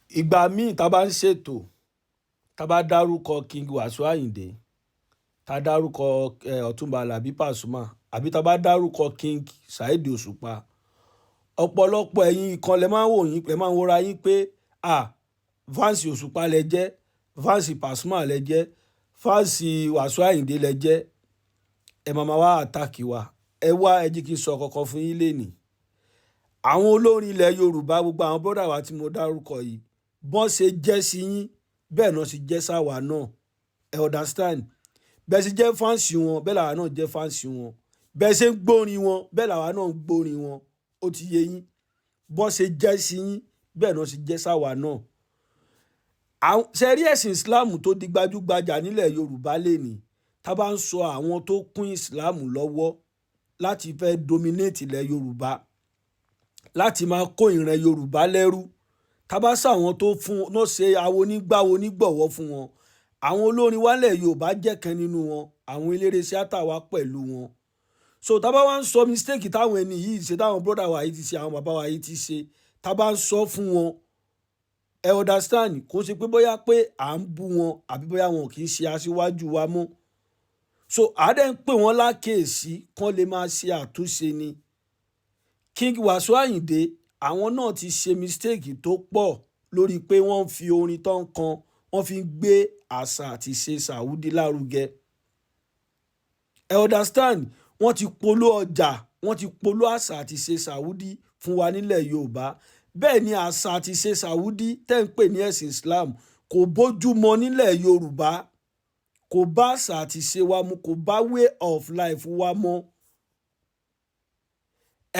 Ìgbà míì tá a bá ń ṣètò, tá a bá dárúkọ King Wasiu Ayinde, tá a dárúkọ Ọ̀túnba Alabi Pasuma, àbí tá a bá dárúkọ King Saheed Òṣùpá, ọ̀pọ̀lọpọ̀ ẹ̀yin kan lẹ máa ń wò yín, lẹ máa ń wòra yín pé ah, fans Òṣùpá lẹ jẹ́, fans Pasuma lẹ jẹ́, fans Wasiu Ayinde lẹ jẹ́. Ẹ máa máa wá attack wa. Ẹ wá, ẹ jí kí n sọ kọ́kọ́ fún yín lénìí. Àwọn olórin ilẹ̀ Yorùbá, gbogbo àwọn brother wa tí mo dárúkọ yìí, bọ́n ṣe jẹ́ sí yín, bẹ́ẹ̀ náà ṣe jẹ́ sáwa náà. Ẹ understand? Bẹ́ẹ̀ ṣe jẹ́ fans wọn, bẹ́ẹ̀ làwa náà jẹ́ fans wọn. Bẹ́ẹ̀ ṣe ń gbórin wọn, bẹ́ẹ̀ làwa náà ń gbórin wọn. Ó ti yé yín? Bọ́n ṣe jẹ́ sí yín, bẹ́ẹ̀ náà ṣe jẹ́ sáwa náà. Ṣe rí ẹ̀sìn Islam tó di gbajúgbajà nílẹ̀ Yorùbá lénìí, tá a bá ń sọ àwọn tó kún Islam lọ́wọ́ láti fẹ́ dominate ilẹ̀ Yorùbá, láti máa kó ìran Yorùbá lẹ́rú, tá a bá sọ àwọn tó fún náà ṣe awo nígbàwo nígbọ̀wọ́ fún wọn, àwọn olórin wálẹ̀ Yorùbá jẹ́ kan nínú wọn, àwọn eléré tíátà wa pẹ̀lú wọn. So tá a bá wá ń sọ mistake táwọn ẹni yìí ṣe, táwọn brother wa yìí ti ṣe, àwọn bàbá wa yìí ti ṣe, tá a bá ń sọ fún wọn, ẹ understand, kò ṣe pé bóyá pé à ń bú wọn àbí bóyá wọn kì í ṣe aṣíwájú wa mọ́. So àádẹ́ ń pè wọ́n lákèésí kán lè máa ṣe àtúnṣe ni. King Wasiu Ayinde, àwọn náà ti ṣe mistake tó pọ̀ lórí pé wọ́n ń fi orin tó ń kan, wọ́n fi ń gbé àṣà àti ìṣe Saudi lárugẹ. Ẹ understand? Wọ́n ti polo ọjà, wọ́n ti polo àṣà àti ìṣe Saudi fún wa nílẹ̀ Yorùbá. Bẹ́ẹ̀ ni àṣà àti ìṣe Saudi tẹ́ ń pè ní ẹ̀sìn Islam kò bójúmọ́ nílẹ̀ Yorùbá, kò bá àṣà àti ìṣe wa mu, kò bá way of life wa mọ́.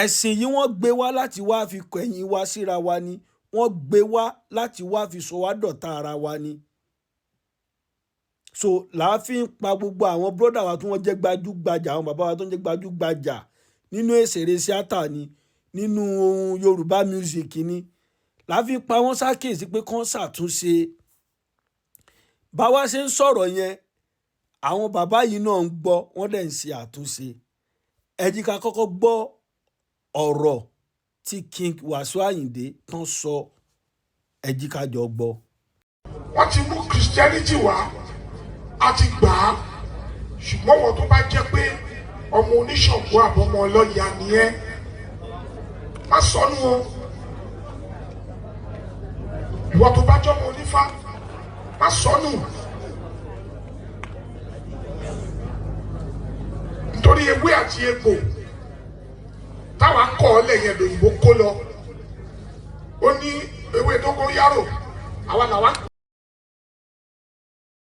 Ẹ̀sìn yìí, wọ́n gbé wá láti wá fi kẹ̀yìn wa síra wa ni. Wọ́n gbé wá láti wá fi sọ wá dọ̀tá ara wa ni. So làá fi ń pa gbogbo àwọn brother wa tí wọ́n jẹ́ gbajúgbajà, àwọn bàbá wa tó ń jẹ́ gbajúgbajà nínú òṣèré tíátà ni, nínú Yorùbá music ni, làá fi ń pa wọ́n ṣàkíyèsí pé kán ṣàtúnṣe. Báwa ṣe ń sọ̀rọ̀ yẹn, àwọn bàbá yìí náà ń gbọ́, wọ́n dẹ̀ ń ṣe àtúnṣe. Ẹ jí ká kọ́kọ́ gbọ́ ọ̀rọ̀ tí King Wasiu Ayinde tán sọ. Ẹ jí ká jọ gbọ́. Wọ́n ti mú Christianity wá, a ti gbà á, ṣùgbọ́n wọ́n tó bá jẹ́ pé ọmọ oníṣàngó àbọ̀mọ ọlọ́ya ni ẹ́, má sọnù o. Ìwọ tó bá jọmọ onífá, má sọnù, nítorí ewé àti egbò táwa kọ́ ọ lẹ́yìn lòyìnbó kó lọ. Ó ní ewé dógóyárò, àwa làwa ń